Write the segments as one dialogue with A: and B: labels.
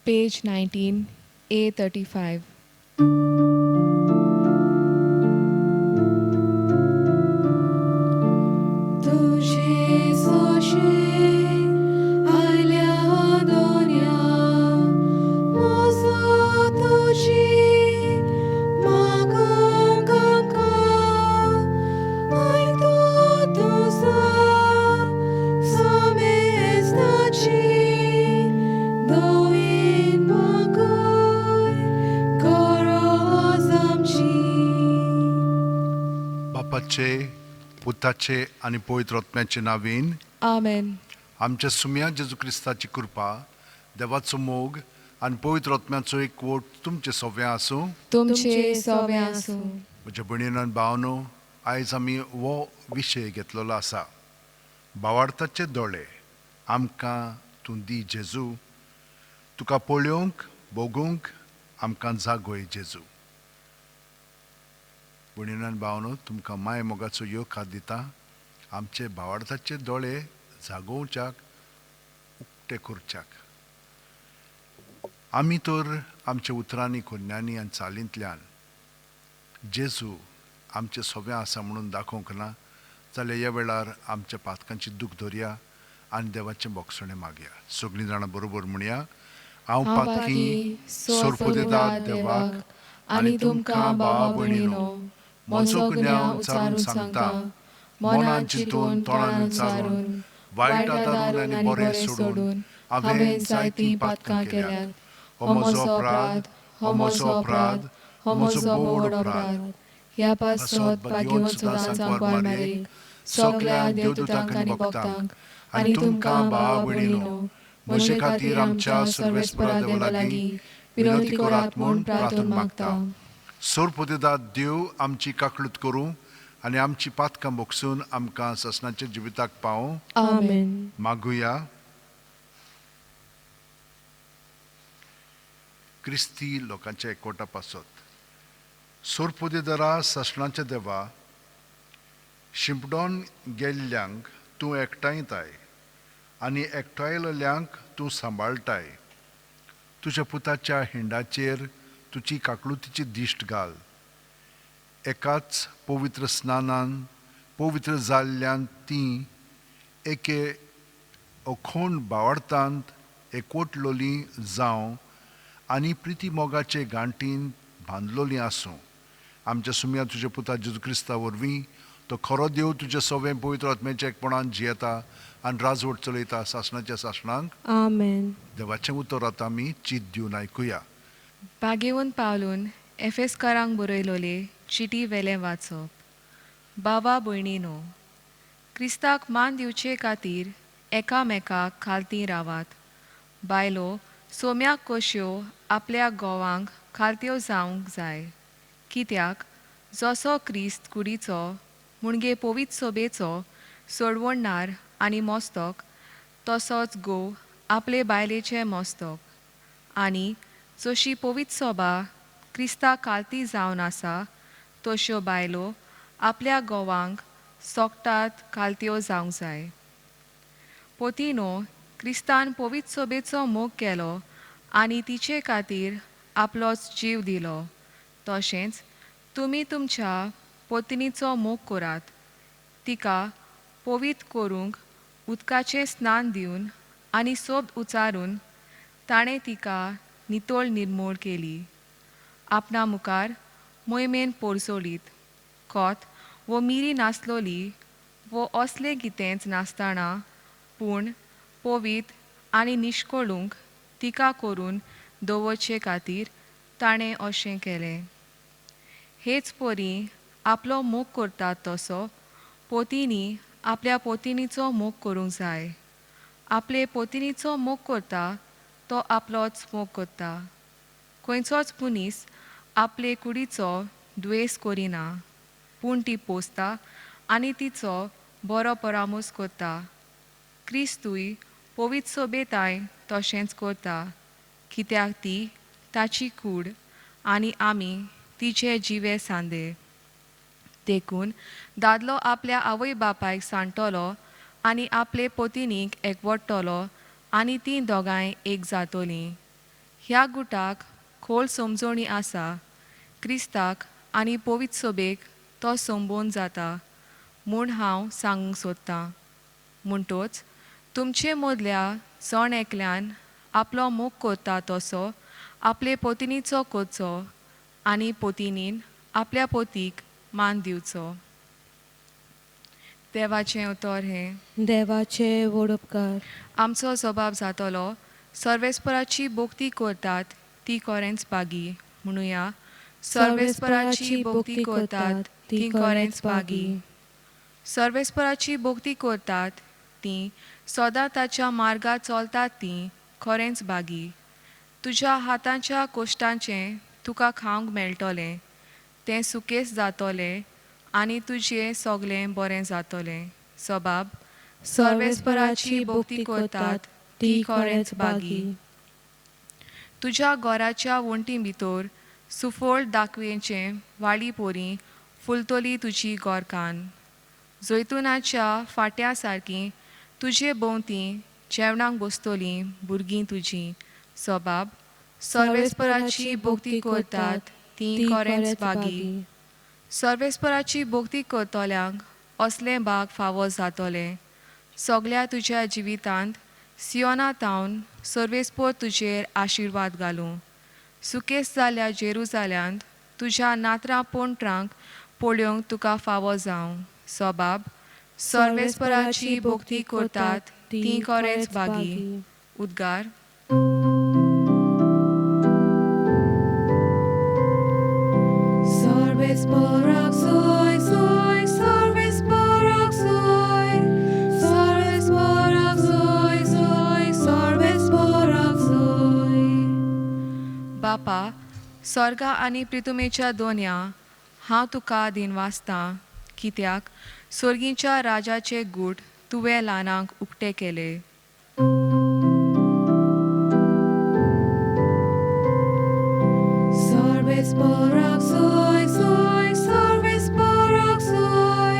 A: Page 19, A35.
B: तुझे सोशे आयल्या दोन्या moso तुजी मागोंक आमकां आयतो तुजो सोमेस्ताची दोयेन मागोय गरज आमची.
C: बापाचे, पुताचे आनी पवित्र आत्म्याचे नावीन.
A: आमेन.
C: आमच्या सुम्या जेजू क्रिस्ताची कृपा, देवाचो मोग आनी पवित्र आत्म्याचो एकवट तुमचे सोव्यां आसूं.
A: तुमचे सोबे आसूं.
C: म्हज्या भयणीन आनी भावनो, आयज आमी हो विशय घेतलेलो आसा, भावार्थाचे दोळे आमकां तूं दी जेजू, तुका पळोवंक भोगूंक आमकां जागोय जेजू. भयणीन आनी भावनो, तुमकां माय मोगाचो येवकार दिता. आमचे भावार्थाचे दोळे जागोवच्याक, उक्ते करच्याक आमी तर आमच्या उतरांनी, कोन्यांनी आनी चालींतल्यान जेजू आमचे सोव्यां आसा म्हणून दाखोवंक ना जाल्यार ह्या वेळार आमच्या पातकांची दूख धरया आनी देवाचें बोगसणें मागया. सगळीं जाणां बरोबर म्हणया, हांव पातकी सोरपुदेदाद देवाक आनी तुमकां भावा भयणीनो म्हजो गुन्यांव उचारून सांगता. मनान चिंतून, तोंडान उच्चारून, वायट आदारून आनी बरें सोडून हांवें जायतीं पातकां केल्यात. हो म्हजो अपराध, हो म्हजो अपराध, हो म्हजो भोव अपराध.
B: ह्या पासत भाग्यवंत सदांच सांकवार मारयेक, सगल्या देवदूतांक आनी भक्तांक आनी तुमकां भावा भयणीनो म्हजे खातीर आमच्या सर्वेस्परा देवा लागीं विनवती करात म्हूण प्रार्थना मागता.
C: सोरपुदेदाद देव आमची काकळूत करूं आनी आमची पातकां बोगसून आमकां ससनाच्या जिविताक पावूं.
B: आमेन.
C: मागुया. क्रिस्ती लोकांच्या एकवटा पासत. सोरपुदेदारा, ससणाच्या देवा, शिंपडोन गेल्ल्यांक तूं एकठांयताय आनी एकठांयल्ल्यांक तूं सांबाळटाय. तुज्या पुताच्या हिंडाचेर तुजी काकळुतीची दिश्ट घाल. एकाच पवित्र स्नानान पवित्र जाल्ल्यान तीं एके अखोंड भावार्थांत एकवटलोली जावं आनी प्रिती मोगाचे गांठीन बांदलोली आसूं. आमच्या सुमया तुज्या पुता जेजू क्रिस्ता वरवीं, तो खरो देव, तुज्या सवें पवित्र आत्म्याच्या एकपणान जियेता आनी राजवट चलयता सासणाच्या सासणांक.
B: आमेन.
C: देवाचें उतर आतां आमी चीत दिवन आयकुया.
A: भागेवन पावलून एफेस्कारांक बरयलोले चिटी वेलें वाचप. बाबा भयणीनो, क्रिस्ताक मान दिवचे खातीर एकामेकाक खालती रावात. बायलो सोम्याक कश्यो आपल्या घोवांक खालत्यो जावंक जाय, कित्याक जसो क्रिस्त कुडीचो म्हणजे पवित्र सोबेचो सोडवणणार आनी मस्तक, तसोच घोव आपले बायलेचें मस्तक. आनी जशी पवित्र सोबा क्रिस्ता खालती जावन आसा, तश्यो बायलो आपल्या घोवांक सोकटात खालत्यो जावंक जाय. पोतिनो, क्रिस्तान पवित्र सोबेचो मोग केलो आनी तिचे खातीर आपलोच जीव दिलो, तशेंच तुमी तुमच्या पत्नीचो मोग करात. तिका पवित्र करूंक उदकाचें स्नान दिवन आनी सोब उचारून ताणें तिका नितळ निर्मूळ केली. आपणा मुखार मोहिमेन पोरसोलीत कोत वो मिरी नासलोली वो असलें कितेंच नासतना, पूण पवित्र आनी निश्कळूंक तिका करून दवरचे खातीर ताणें अशें केलें. हेच परी आपलो मोग करतात तसो पोतींनी आपल्या पोतिनीचो मोग करूंक जाय. आपले पोतिनीचो मोग करता तो आपलोच मोग करता. खंयचोच मनीस आपले कुडीचो द्वेस करिना, पूण ती पोसता आनी तिचो बरो परामोस करता. क्रिस्तूय पवित्र सोबेताय तशेंच करता, कित्याक ती ताची कूड आनी आमी तिचे जिवे सांदे. देखून दादलो आपल्या आवय बापायक सांडटलो आनी आपले पतिनीक एकवटतलो आनी तीं दोगांय एक जातलीं. ह्या गुटाक खोल समजोणी आसा, क्रिस्ताक आनी पवित्र सभेक तो संबंद जाता म्हूण हांव सांगूंक सोदतां. म्हणटच तुमचे मदल्या जण एकल्यान आपलो मोग करता तसो आपले पतिनीचो करचो आनी पतिनीन आपल्या पतीक मान दिवचो. देवाचें उतर हें.
D: देवाचे व्हड उपकार.
A: आमचो जबाब जातलो, सर्वेस्पराची भक्ती करतात ती खरेंच भागी. म्हणुया, सर्वेस्पराची भक्ती करतात ती खरेंच भागी. सर्वेस्पराची भक्ती करतात ती सदां ताच्या मार्गार चलतात ती खरेंच भागी. तुज्या हाताच्या कोश्टांचें तुका खावंक मेळटलें, तें सुकेस जातलें आनी तुजें सगलें बरें जातलें. सबाब, सर्वेस्पराची भक्ती करतात ती खरेंच भागी. तुज्या घराच्या वण्टी भितर सुफळ दाखवेचें वाली पोरी फुलतली तुजी गोरकान. जैतुनाच्या फाट्या सारकी तुजे भोंवती जेवणाक बसतलीं भुरगीं तुजीं. सबाब, सर्वेस्पराची भक्ती करतात ती खरेंच भागी. सर्वेस्पराची भक्ती करतल्यांक असलें भाग फावो जातलें. सगल्या तुज्या जिवितांत सियोना तावन सर्वेस्पोर तुजेर आशिर्वाद घालूं. सुकेस जाल्या जेरुजाल्यांत तुज्या नातरां पोंट्रांक पळोवंक तुका फावो जावं. सबाब, सर्वेस्पराची भक्ती करतात ती खरेंच भागी. उद्गार. सर्वेस्पराक सोय सोय, सर्वेस्पराक सोय, सर्वेस्पराक सोय सोय, सर्वेस्पराक सोय. बापा, स्वर्गा आनी प्रितुमेच्या दोनया, हांव तुका दिनवासतां कित्याक स्वर्गीच्या राजाचे गूट तुवें ल्हानांक उक्ते केले. सर्वेस्पराक सोय सोय, सर्वेस्पराक सोय,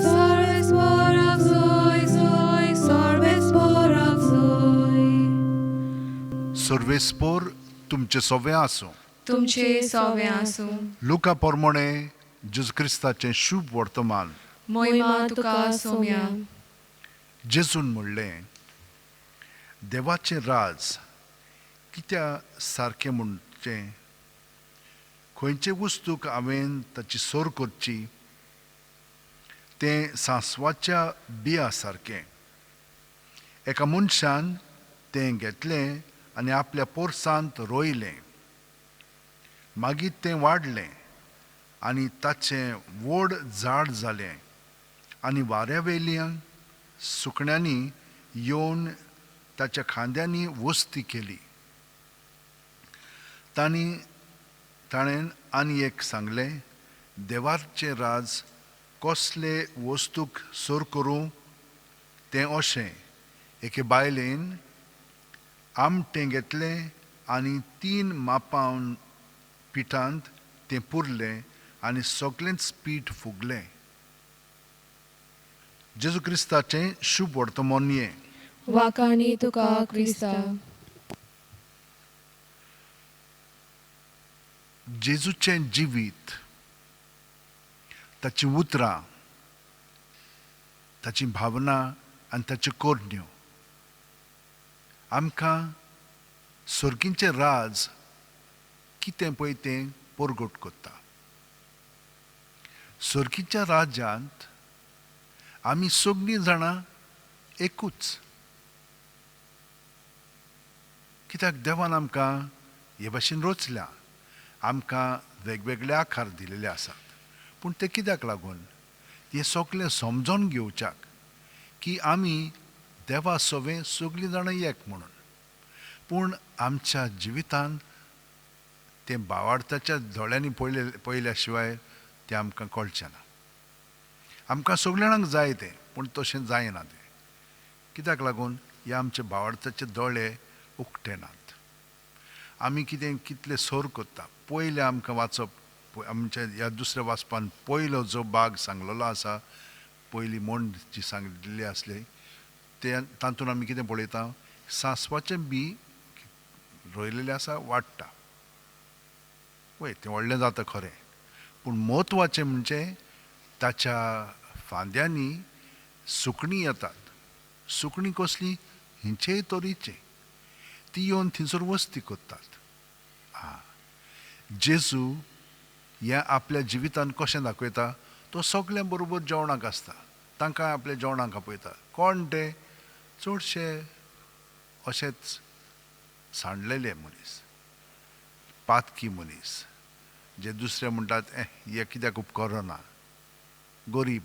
A: सर्वेस्पराक सोय सोय, सर्वेस्पराक सोय.
C: सर्वेस्पोर तुमचे सोवे आसूं.
A: तुमचे सोवे आसूं.
C: लुका पोरमोणे जेजू क्रिस्ताचें शुभ वर्तमान.
A: मोहिमा तुका सोम्या.
C: जेजून म्हणलें, देवाचें राज कित्या सारकें म्हणचें? खंयचे वस्तूक हांवें ताची सोर करची? तें सांसवाच्या बिया सारकें. एका मनशान तें घेतलें आनी आपल्या पोरसांत रोयलें. मागीर तें वाडलें आनी ताचें व्हड झाड जालें आनी वाऱ्या वयल्यान सुकण्यांनी येवन ताच्या खांद्यांनी वस्ती केली. ताणें आनी एक सांगलें, देवाचें राज कसले वस्तूक सोर करूं? तें अशें, एके बायलेन आमटें घेतलें आनी 3 मापां पिठांत तें पुरलें आनी सगळेंच पीठ फुगलें. जेजू क्रिस्ताचें शुभ वर्तमान हें.
D: वाखाणी तुका क्रिस्ता.
C: जेजूचें जिवीत, ताचीं उतरां, ताची भावना आनी ताच्यो करण्यो आमकां सर्गींचें राज कितें पळय तें परगट करता. सर्गीच्या राज्यांत आमी सगळीं जाणां एकूच, कित्याक देवान आमकां हे भाशेन रचल्या, आमकां वेगवेगळे आकार दिलेले आसात. पूण ते कित्याक लागून? हें सगळें समजून घेवच्याक की आमी देवा सवें सगळीं जाणां एक म्हणून. पूण आमच्या जिवितान तें भावार्थाच्या दोळ्यांनी पळयल्या शिवाय तें आमकां कळचें ना. आमकां सगळ्या जाणांक जाय तें, पूण तशें जायना तें. कित्याक लागून? हे आमचे भावार्थाचे दोळे उक्ते नात. आमी कितें कितले सोर करता. पयलें आमकां वाचप आमच्या ह्या दुसऱ्या वाचपान पयलो जो भाग सांगलेलो आसा, पयली म्हण जी सांगिल्ली आसली ते तातूंत आमी कितें पळयता, सांसवाचें बी रोयलेलें आसा वाडटा, वय तें व्हडलें जाता खरें, पूण म्हत्वाचें म्हणजे ताच्या फांद्यांनी सुकणीं येतात. सुकणीं कसलीं? हिंचेय तरेचीं, ती येवन थंयसर वस्ती करतात. जेजू हें आपल्या जिवितान कशें दाखयता? तो सगल्यां बरोबर जेवणाक आसता, तांकां आपल्या जेवणाक आपयता. कोण ते? चडशे अशेच सांडलेले मनीस, पातकी मनीस, जे दुसरे म्हणटात हे कित्याक उपकरना, गरीब.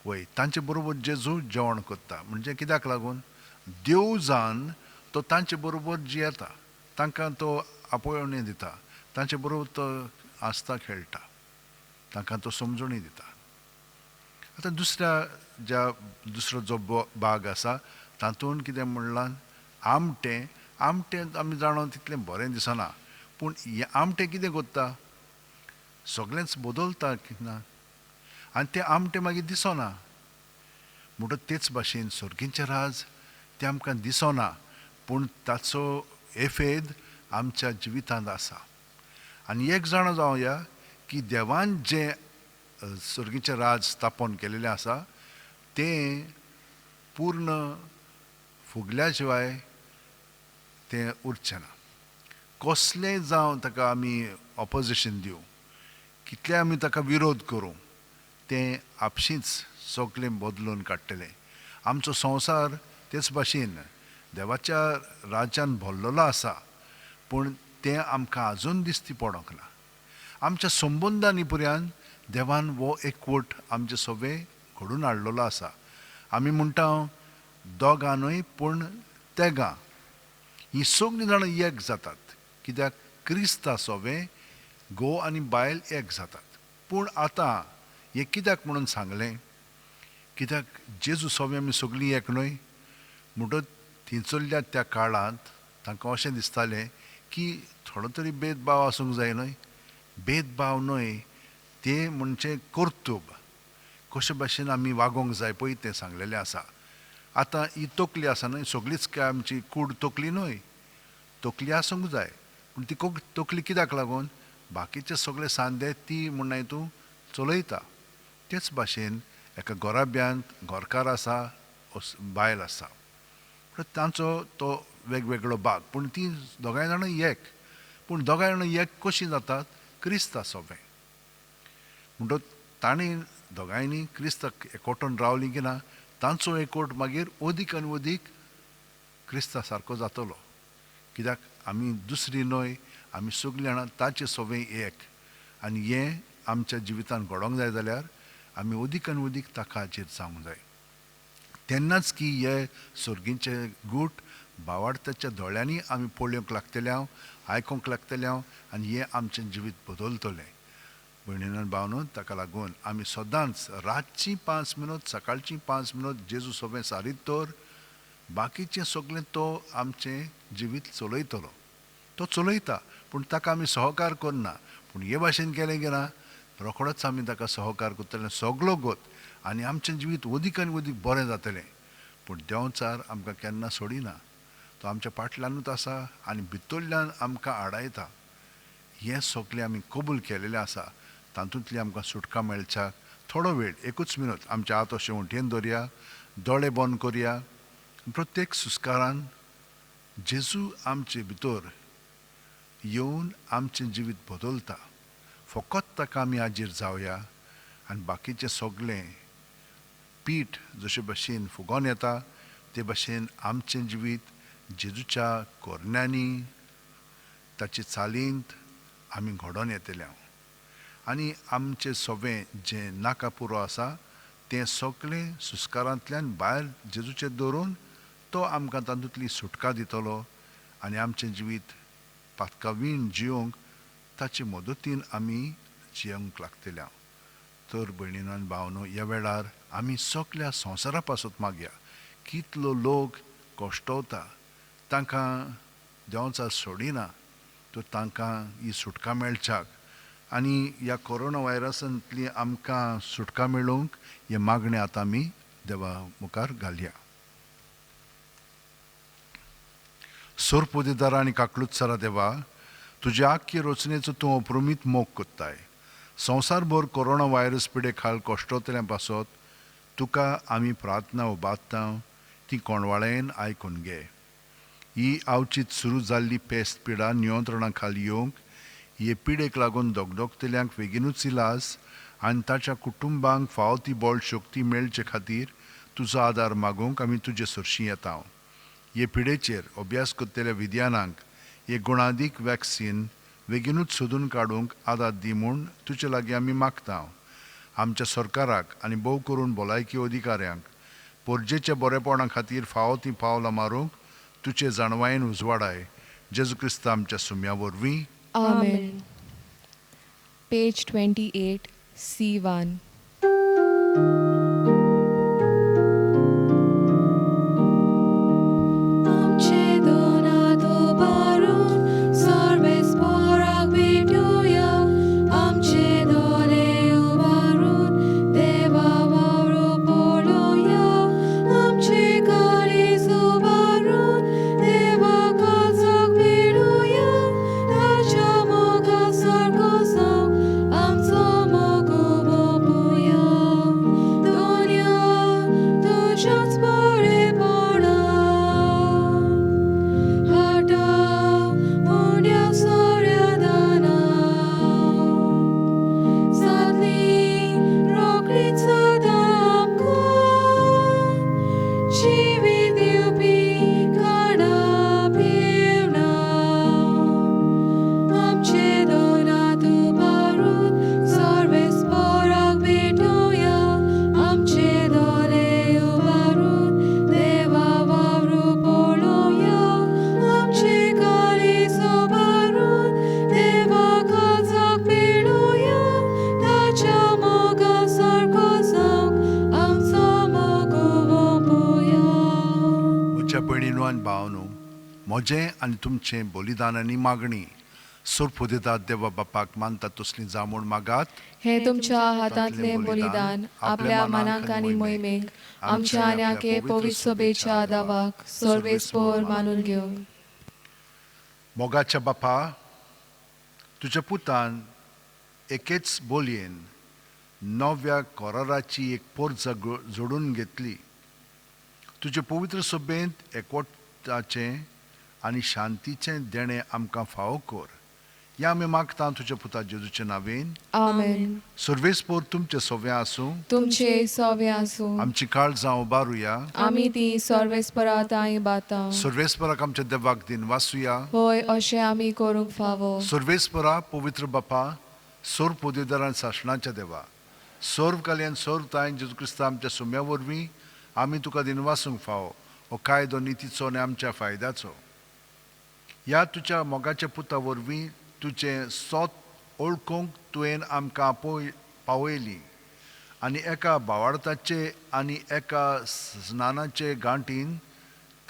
C: वय तांचे बरोबर जेजू जेवण करता. म्हणजे कित्याक लागून? देव जावन तो तांचे बरोबर जियेता, तांकां तो आपोवणी दिता, तांचे बरोबर तो आसता, खेळटा, तांकां तो समजणी दिता. आतां दुसऱ्या ज्या दुसरो जो भाग आसा तातूंत कितें म्हणलां? आमटें. आमटें आमी जाणा तितलें बरें दिसना, पूण हें आमटें कितें करता? सगळेंच बदलता ना, आनी तें आमटें मागीर दिसना. म्हणटच तेच भाशेन सर्गीचें राज तें आमकां दिसना, पूण ताचो एफेद आमच्या जिवितांत आसा. आनी एक जाणा जावया की देवान जें सर्गीचें राज स्थापन केलेलें आसा तें पूर्ण फुगल्या शिवाय तें उरचें ना. कसलें जावं ताका आमी ऑपोजिशन दिवं, कितलें आमी ताका विरोध करूं, तें आपशींच सगळें बदलून काडटलें. आमचो संवसार तेच भाशेन देवाच्या राज्यान भरलेलो आसा, पूण तें आमकां आजून दिसती पडोंक ना. आमच्या संबंदांनी पर्यान देवान हो एकवट आमचे सगळे घडून हाडलेलो आसा. आमी म्हणटा दोगां न्हय पूण तेगां, हीं सगळीं जाणां एक जातात. कित्याक? क्रिस्ता सोवे घोव आनी बायल एक जातात. पूण आतां हें कित्याक म्हणून सांगलें? कित्याक जेजू सोवे आमी सगळीं एक न्हय. म्हणटच थंयसरल्या त्या काळांत तांकां अशें दिसतालें की थोडो तरी भेदभाव आसूंक जाय न्हय. भेदभाव न्हय, तें म्हणजे कर्तुब, कशे भाशेन आमी वागोवंक जाय पळय तें सांगलेलें आसा. आतां ही तकली आसा न्हय, सगळीच काय आमची कूड तकली न्हय, तकली आसूंक जाय, पूण ती तकली कित्याक लागून? बाकीचे सगळे सांदे ती म्हणनाय तूं चलयता. तेच भाशेन एका घराब्यांत घरकार आसा, बायल आसा, पूण तांचो तो वेगवेगळो भाग, पूण ती दोगांय जाणां एक. पूण दोगांय जाणां एक कशीं जातात? क्रिस्ता सोबें. म्हणटच तांणी दोगांयनी क्रिस्ताक एकवटून रावलीं की ना, तांचो एकवट मागीर अदीक आनी अदीक क्रिस्ता सारको जातलो. कित्याक आमी दुसरी न्हय, आमी सगळीं जाणां ताचे सोबें एक. आनी हें आमच्या जिवितान घडोवंक जाय जाल्यार आमी अदीक आनी अदीक ताका हाजेर जावंक जाय. तेन्नाच की हे सर्गीचे गूट भावार्थाच्या दोळ्यांनी आमी पळोवंक लागतले हांव, आयकूंक लागतले हांव, आनी हें आमचें जिवीत बदलतलें. भयणीन भावनो, ताका लागून आमी सदांच रातचीं 5 मिनट, सकाळचीं 5 मिनट जेजू सोबें सारीत तर बाकीचें सगळें तो आमचें जिवीत चलयतलो. तो चलयता, पूण ताका आमी सहकार करना. पूण हे भाशेन केलें की ना, रोखडोच आमी ताका सहकार करतले सगलो गोत, आनी आमचें जिवीत अदीक आनी अदीक बरें जातलें. पूण देंवचार आमकां केन्ना सोडिना, तो आमच्या फाटल्यानूच आसा आनी भितरल्यान आमकां आडायता. हें सगळें आमी कबूल केलेलें आसा, तातूंतली आमकां सुटका मेळच्याक थोडो वेळ, एकूच मिनट आमच्या हात अशें उंटयेन दवरया, दोळे बंद करया. प्रत्येक सुस्कारान जेजू आमचे भितर येवन आमचें जिवीत बदलता. फकत ताका आमी हाजीर जावया आनी बाकीचें सगळें पीठ जशे भशेन फुगोन येता ते भशेन आमचें जिवीत जेजूच्या कोरण्यांनी, ताचे चालींत आमी घडोवन येतले. आनी आमचें सगळें जें नाका पुरो आसा तें सगळें सुस्कारांतल्यान भायर जेजूचेर दवरून तो आमकां तातूंतली सुटका दितलो आनी आमचें जिवीत पातकावीण जियोंक ताचे मदतीन आमी जियोंक लागतले. तर भयणीन आनी भावनो, ह्या वेळार आमी सगल्या संवसारा पासत मागया. कितलो लोक कश्टवता, तांकां देंवचार सोडिना, तर तांकां ही सुटका मेळच्याक आनी ह्या कोरोना व्हायरसांतली आमकां सुटका मेळोवंक हें मागणें आतां आमी देवा मुखार घालया. सोरपोदेदारा आनी काकलुत्सरा देवा, तुज्या आख्खे रचनेचो तूं अप्रमीत मोग कोत्ताय. संवसारभर कोरोना व्हायरस पिडे खाल कश्टोतल्या पासत तुका आमी प्रार्थना उबारता ती कोणवाळेन आयकून घे. ही आवचीत सुरू जाल्ली पेस्त पिडा नियंत्रणा खाल येवंक हे पिडेक लागून दगदगतल्यांक बेगीनूच इलाज आनी ताच्या कुटुंबांक फावो ती बळ शक्ती मेळचे खातीर तुजो आदार मागूंक आमी तुजे सरशीं येता. हे पिडेचेर अभ्यास करतल्या विज्ञानांक एक गुणादीक वॅक्सीन बेगीनूच सोदून काडूंक आदार दी म्हूण तुजे लागीं आमी मागता. आमच्या सरकाराक आनी भोव करून भलायकी अधिकाऱ्यांक पोरजेच्या बरेपणा खातीर फावो तीं पावलां मारूंक तुजे जाणवायेन उजवाडाय. जेजू क्रिस्त आमच्या सुम्या वरवीं.
D: आमेन.
A: Page 28, C1.
D: आमचे दोनात उबारून सर्वेस्पराक भेटुया, आमचे दोळे उबारून देवा वावरो पळोवया, आमचे काळीज उबारून देवा काळजाक मेळुया, ताच्या मोगा सारको जावंक आमचो मोग ओंपुया. दोनया तुज्याच बरेपणा हाडा उण्या सोऱ्या दाना जातली रोखडीच सदां आमकां जिवीत दिवपी खाणा पिवणा. आमचे दोनात उबारून सर्वेस्पराक भेटुया, आमचे दोळे उबारून देवा वावरो पळोवया, आमचे काळीज उबारून देवा काळजाक मेळुया, ताच्या मोगा सारको जावंक आमचो मोग ओंपुया.
C: म्हज्या भयणीनो आनी भावनो, म्हजें आनी तुमचें बलिदान आनी मागणी सोरपोदेदाद देवा बापाक मानता तसली जावं म्हूण मागात.
A: हे तुमच्या हातांतलें बलिदान आपल्या मनाक आनी मोहिमेक आमच्या आनी आखे पवित्र सभेच्या दावाक सर्वेस्पर मानून घेवंक.
C: मोगाच्या बापा, तुज्या पुतान एकेच बोलयेन नव्या कराराची एक पोरजा जोडून घेतली. तुजे पवित्र सभेंत एकवटाचें आनी शांतीचें देणें आमकां फावो कर. ह्या आमी मागता तुज्या पुता जेजूच्या नांवेन.
A: आमेन.
C: सर्वेस्पोर तुमचें सोव्यां आसूं.
A: तुमचे सोवे आसूं.
C: आमची काळजां उबारुया.
A: आमी ती सर्वेस्परा तांय बाता.
C: सर्वेस्पराक आमच्या देवाक दिन वासुया.
A: होय, अशें आमी करूंक फावो.
C: सर्वेस्परा पवित्र बापा, सोर पोदेदारान सासणाच्या देवा, सर्व काल्यान सर्व तायन जेजू क्रिस्ता आमच्या सुम्या वरवीं आमी तुका दिनवासूंक फावो. हो कायदो नितीचो आनी आमच्या फायद्याचो. ह्या तुज्या मोगाच्या पुता वरवीं तुजें सोत ओळखूंक तुवें आमकां आपोय पावयली आनी एका भावार्थाचे आनी एका स्नानाचे गांठीन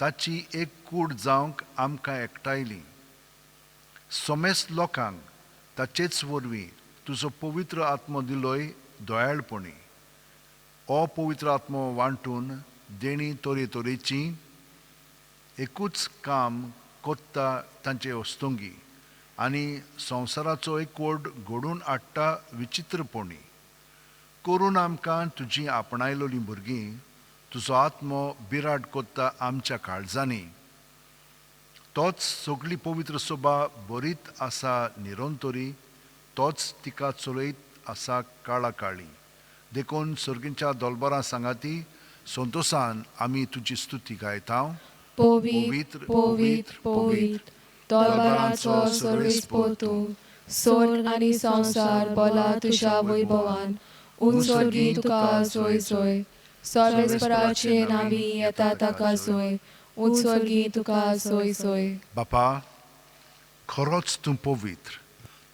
C: ताची एक कूड जावंक आमकां एकठांयली. समेस्त लोकांक ताचेच वरवीं तुजो पवित्र आत्मो दिलोय दयाळपणी. हो पवित्र आत्मो वांटून देणी तरेतरेची एकूच काम कोत्ता तांचे वस्तुंगी आनी संवसाराचो एकवट घडून हाडटा विचित्रपणी. करून आमकां तुजी आपणायलोलीं भुरगीं तुजो आत्मो बिराड कोत्ता आमच्या काळजांनी. तोच सगळी पवित्र सोबा बरीत आसा निरंतरी, तोच तिका चलयत आसा काळा काळी. देखून सर्गींच्या दोलबरां सांगाती संतोसान आमी तुजी स्तुती गायता.
A: पवित्र पवित्र पवित्र तलवाराचो सर्वेस्पोर तूं, स्वर्ग आनी संवसार बोला तुज्या वैभवान. उंचोर्गी तुका जोय जोय, सर्वेस्पराचे नांवी येता ताका जोय, उंचोर्गी तुका जोय जोय.
C: बापा, खरोच तूं पवित्र,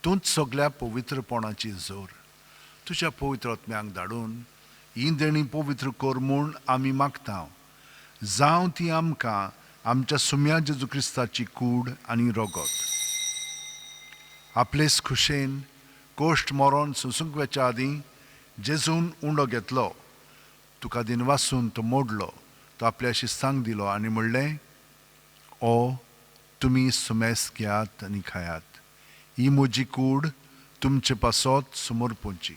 C: तूंच सगळ्या पवित्रपणाची जोर. तुज्या पवित्र आत्म्यांक धाडून ही देणी पवित्र कर म्हूण आमी मागता. जावं ती आमकां आमच्या सुम्या जेजू क्रिस्ताची कूड आनी रगत. आपलेच खुशेन कोश्ट मरोन सोंसूंक वेच्या आदीं जेजून उंडो घेतलो, तुका दिनवासून तो मोडलो, तो आपल्या शिस्तांक दिलो आनी म्हणलें, ओ तुमी सुमेस घेयात आनी खायात. ही म्हजी कूड तुमचे पासत समर्पूंची.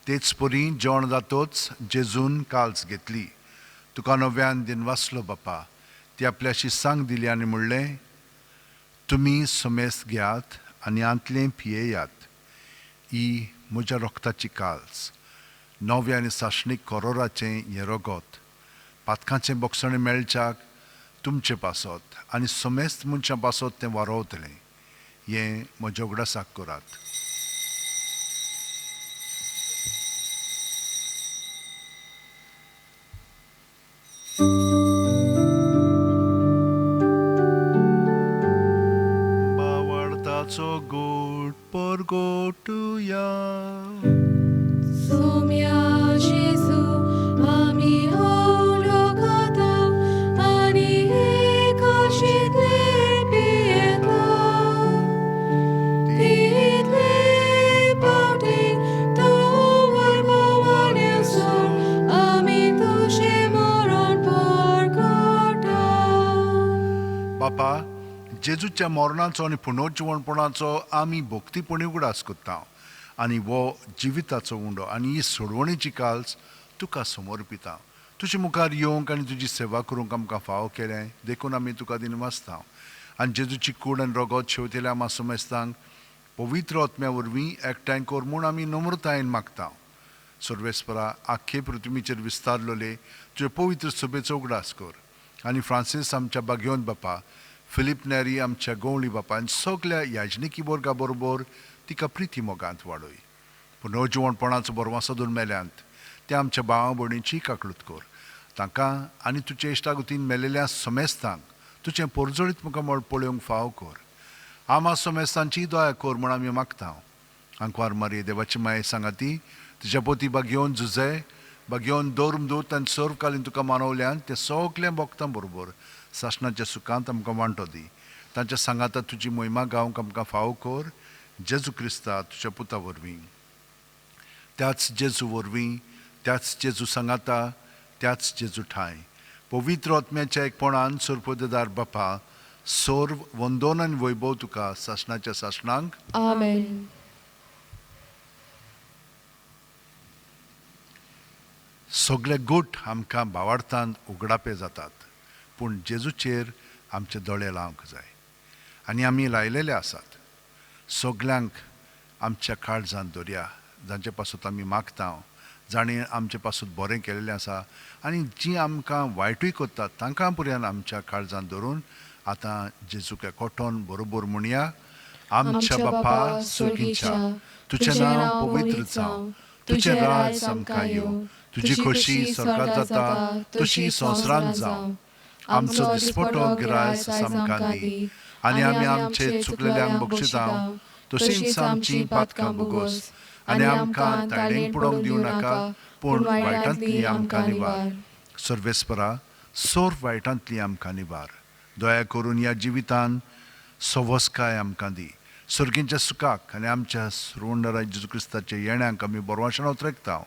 C: तेच परी जेवण जातोच जेजून काल्स घेतली. तुका नव्यान दिनवासलो बापा, ती आपल्याशी सांग दिली आनी म्हणलें, तुमी समेस्त घेयात आनी आंतलें पियेयात. ही म्हज्या रोगताची काल्स, नव्या आनी सासणीक करोराचें हें रगत, पातकांचें बोगसणें मेळच्याक तुमचे पासत आनी समेस्त मनशां पासत तें वारोवतलें. हें म्हज्या उगडासाक करात. बावडताचो गोड परगोटुया.
D: सोम्या जेजू आमी ओलोगाता आनी एकाशितले पियेता. तितले पावटी तूं वैभवान सोड आमी तुजें मरण परगटा.
C: बापा, जेजूच्या मरणाचो आनी पुनर्जिवणपणाचो आमी भक्तीपणी उगडास करता आनी हो जिविताचो उंडो आनी ही सोडवणीची काल्स तुका समर्पिता. तुजे मुखार येवंक आनी तुजी सेवा करूंक आमकां फावो केलें देखून आमी तुका दिनवासता. आनी जेजूची कूड आनी रगत शेवतेल्या आमा समेस्तांक पवित्र आत्म्या वरवीं एकठांय कर म्हूण आमी नम्रतायेन मागता. सर्वेस्परा, आख्खे पृथ्वीचेर विस्तारलेले तुजे पवित्र सभेचो उगडास कर आनी फ्रांसीस आमच्या बागेवन बापा, फिलीप नेरी आमच्या गवळी बापा आनी सगल्या याजनिकी वर्गा बरोबर तिका प्रिती मोगांत वाडय. पुनर्जिवणपणाचो बरवासो दोन मेल्यांत त्या आमच्या भावा भयणींची काकळूत कर. तांकां आनी तुजे इश्टागतीन मेलेल्या समेस्तांक तुजें पोरजोळीत मुखामळ पळोवंक फावो कर. आमा समेस्तांची दया कर म्हूण आमी मागता. आंकवार मारये देवाची माये सांगाती तुज्या पोती बागेवन जुजे बागेवन दौर्म दूत आनी सर्वकालीन तुका मानवल्यान ते सगल्या भक्तां बरोबर सासणाच्या सुखांत आमकां वांटो दी. तांच्या सांगाता तुजी मोहिमा गावंक आमकां फावो कर. जेजू क्रिस्ता तुज्या पुता वरवीं, त्याच जेजू वरवीं, त्याच जेजू सांगाता, त्याच जेजू ठांय पवित्र आत्म्याच्या एकपणान सरपदेदार बापा, सर्व वंदन आनी वैभव तुका सासणाच्या सासणांक.
D: आमेन.
C: सगळे गूट आमकां भावार्थान उगडापे जातात, पूण जेजूचेर आमचे दोळे लावंक जाय आनी आमी लायलेले आसात. सगल्यांक आमच्या काळजांत दवरया जांचे पासून आमी मागता, जाणें आमचे पासून बरें केलेलें आसा आनी जीं आमकां वायटूय करतात तांकां पर्यंत आमच्या काळजांत धरून आतां जेजूक एकवटोन बरोबर म्हणया. आमच्या बापा सुर्गीच्या, तुजें नांव पवित्र जावं, तुजें राज आमकां येवं, तुजी खोशी स्वर्गांत जाता तशी संवसारांत जावं. आमचो दिसपटो गिरायस आमकां दी आनी आमी आमचे चुकलेल्यांक बक्षिता तशींच आमची पातकां भोगोस आनी आमकां ताणें पडोवंक दिवं नाका, पूण वायटांतली आमकां निवार. सर्वेस्परा, सोर वायटांतली आमकां निवार. दया करून ह्या जिवितान सवस्काय आमकां दी. सर्गींच्या सुखाक आनी आमच्या श्रोणदारा जेजू क्रिस्ताच्या येण्याक आमी बरवाशण उतरेकता.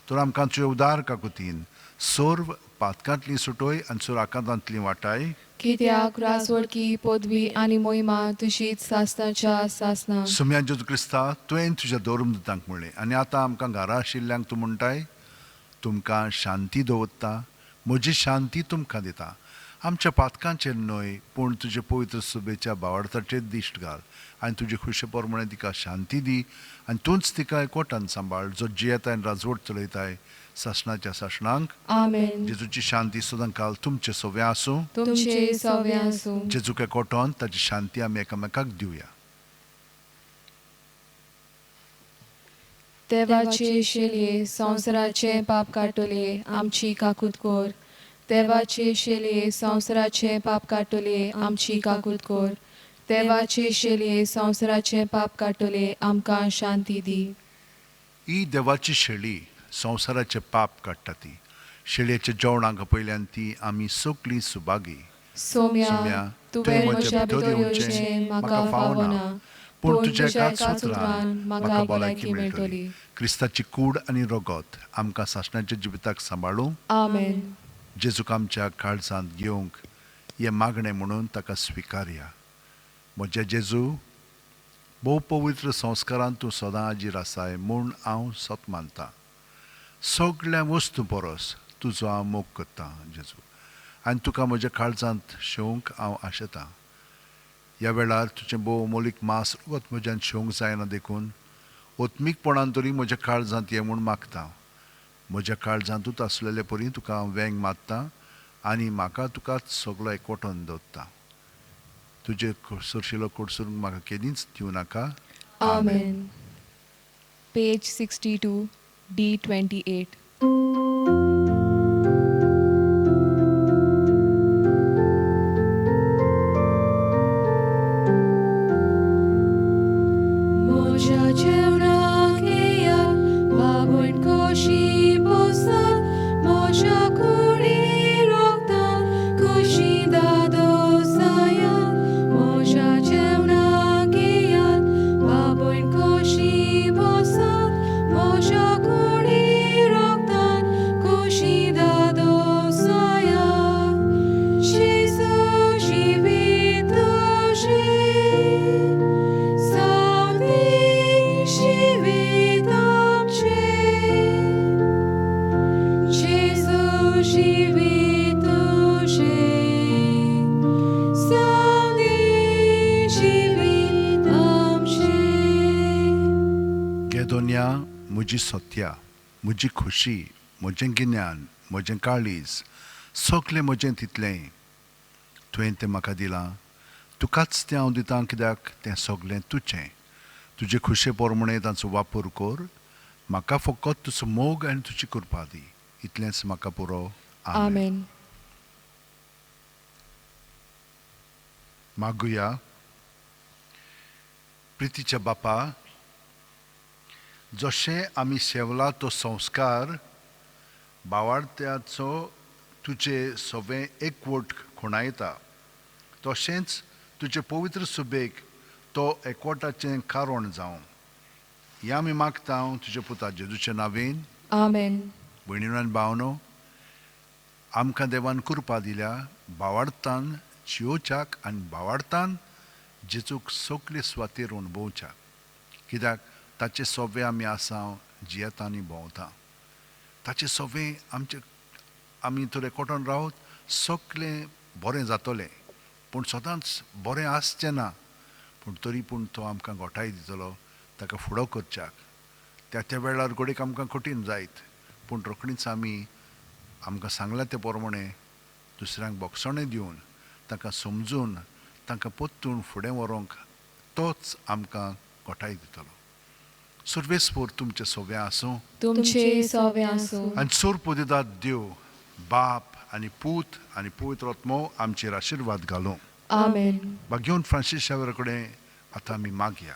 C: तर आमकां तुजे उदार काकुतीन सर्व पातकांतली सुटोय आनी सुर आकांतांतली वाटाय.
D: कित्याक राजवडकी पदवी आनी मोहिमा तुजीच सासणाच्या सासणा.
C: सुम्या जेजू क्रिस्ता, तुवें तुज्या दौरमदूतांक म्हणलें आनी आतां आमकां घरा आशिल्ल्यांक तूं म्हणटाय, तुमकां शांती दवरता, म्हजी शांती तुमकां दिता. आमच्या पातकांचेर न्हय पूण तुजे पवित्र सभेच्या भावार्थाचेर दिश्ट घाल आनी तुजे खुशे प्रमाणे तिका शांती दी आनी तूंच तिका एकवटान सांबाळ, जो जियेताय आनी राजवट चलयताय सासणाच्या सासणांक.
D: आमेन.
C: जेजूची शांती सदांकाल तुमचे सव्या आसूं.
D: तुमचे सव्या आसूं.
C: जेजूक एकवटोन ताची शांती आमी एकामेकाक दिवया.
D: देवाचे शेलये संवसाराचे पाप काडटले आमची काकूत कर. देवाचे शेलये संवसाराचे पाप काडटले आमची काकूत कर. देवाचे शेलये संवसाराचे पाप काडटले आमकां शांती दी.
C: ही देवाची शेळी संवसाराचे पाप काडटा. ती शेळयेच्या जेवणाक पयल्यान ती आमी सगळीं सुभागी.
D: सोम्या, तुवें म्हज्या भितर येवचें म्हाका फावना,
C: पूण तुज्या एकाच उतरान म्हाका भलायकी मेळटली. क्रिस्ताची कूड आनी रगत आमकां सासणाच्या जिविताक सांबाळूं.
D: आमेन.
C: जेजूक आमच्या काळजांत घेवंक हें मागणें म्हणून ताका स्विकारया. म्हज्या जेजू, भोव पवित्र संस्कारान तूं सदां हाजीर आसाय म्हूण हांव सत मानतां. सगळ्या वस्तू परस तुजो हांव मोग करतां जेजू, आनी तुका म्हज्या काळजांत शेवंक हांव आशेतां. ह्या वेळार तुजें भोव अमोलीक मास रगत म्हज्यान शेवंक जायना देखून ओत्मीकपणान तरी म्हज्या काळजांत ये म्हूण मागता. म्हज्या काळजांतूच आसलेले परी तुका हांव वेंग मारता आनी म्हाका तुकाच सगलो एकवटोन दवरता. तुजे सरशिलो कडसून म्हाका केदींच दिवं नाका.
D: आमेन. Page 62, D28. म्हज्या जेवणाक येयात, बाबून खोशी बसात, म्हज्या कुडी रोगतान खोशी दादोसायात. म्हज्या जेवणाक येयात, बाबून खोशी बसात, म्हज्या कुडी रोगतान खोशी दादोसायात. जेजू जिवीत तुजें, सावदी जिवीत आमचें. जेजू जिवीत तुजें, सावदी जिवीत आमचें.
C: गेदोन्या, म्हजी सत्या, म्हजी खोशी, म्हजें गिन्यान, म्हजें काळीज, सगलें म्हजें तितलें तुवें तें म्हाका दिलां. तुकाच तें हांव दितां, कित्याक तें सगलें तुजें. तुजे खुशे प्रमाणें तांचो वापर कर. म्हाका फकत तुजो मोग आनी तुजी कृपा दी, इतलेंच म्हाका पुरो.
D: आमेन.
C: मागुया. प्रितीच्या बापा, जशें आमी सेवला तो संस्कार बावार्थ्याचो तुजे सवें एकवट खुणायता, तशेंच तुजे पवित्र सुबेक तो एकवटाचें कारण जावं. हें आमी मागता तुज्या पुता जेजूच्या नांवेन.
D: आमेन.
C: भयणीनो आनी भावनो, आमकां देवान कृपा दिल्या भावार्थान जियोवच्याक आनी भावार्थान जेजूक सगळे सुवातेर अणभवच्याक, कित्याक ताचे सोवे आमी आसा, जियेता आनी भोंवता. ताचे सोवे आमचे आमी तर एकवटान रावत सगळें बरें जातलें, पूण सदांच बरें आसचें ना, पूण तरी पूण तो आमकां गोठाय दितलो ताका फुडो करच्याक. त्या त्या वेळार घडयेक आमकां कठीण जायत, पूण रोखडीच आमी आमकां सांगलां ते प्रमाणें दुसऱ्यांक बोगसणें दिवन तांकां समजून तांकां परतून फुडें व्हरूंक तोच आमकां गोठाय दितलो. सर्वेस्पोर तुमचें सोवें आसूं,
D: तुमचे सोवे आसूं.
C: आनी सोरपोदिदाद देव बाप आनी पूत आनी पवित्र आत्मो आमचेर आशिर्वाद घालूं.
D: आमेन.
C: बागेवन फ्रांसीस शावेरा कडेन आतां आमी मागया,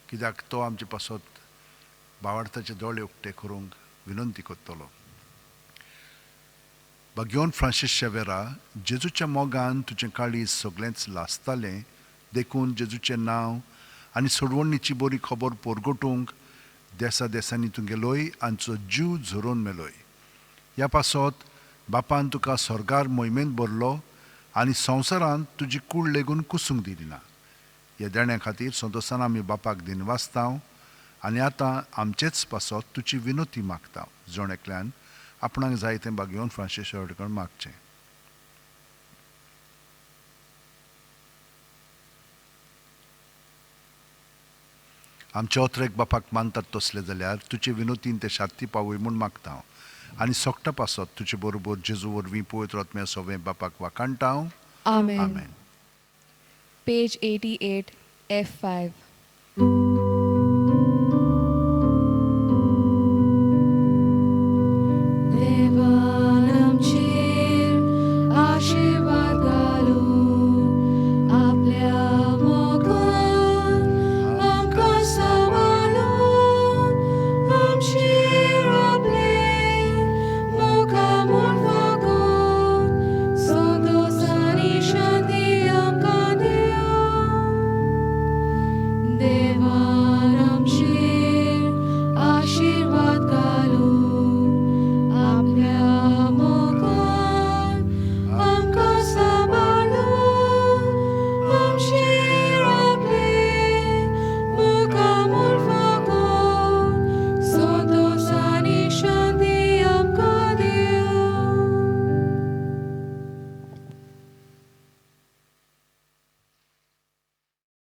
C: कित्याक तो आमचे पासत भावार्थाचे दोळे उक्ते करूंक विनंती करतलो. बागेवन फ्रांसीस शेवेरा, जेजूच्या मोगान तुजें काळीज सगळेंच लासतालें, देखून जेजूचें नांव आनी सोडवणीची बरी खबर परगटूंक देसा देसांनी तूं गेलोय आनी तुजो जीव झरोवन मेलोय. ह्या पासत बापान तुका स्वर्गार मोहिमेंत भरलो आनी संवसारांत तुजी कूड लेगून कुसूंक दिली ना. ह्या देण्या खातीर संतोशान आमी बापाक दिनवासता आनी आतां आमचेच पासत तुजी विनोती मागता. जण एकल्यान आपणाक जाय तें बागेवन फ्रांसीस कडेन मागचें. आमचे ओत्रेक बापाक मानतात तसले जाल्यार तुजे विनोतीन ते शांती पावय म्हूण मागता हांव आनी सोगटा पासत तुजे बरोबर जेजू वरवीं पवित्र आत्म्या सोवें बापाक वाखाणटा हांव.
D: आमेन.
C: आमेन.
D: Page 88, F5.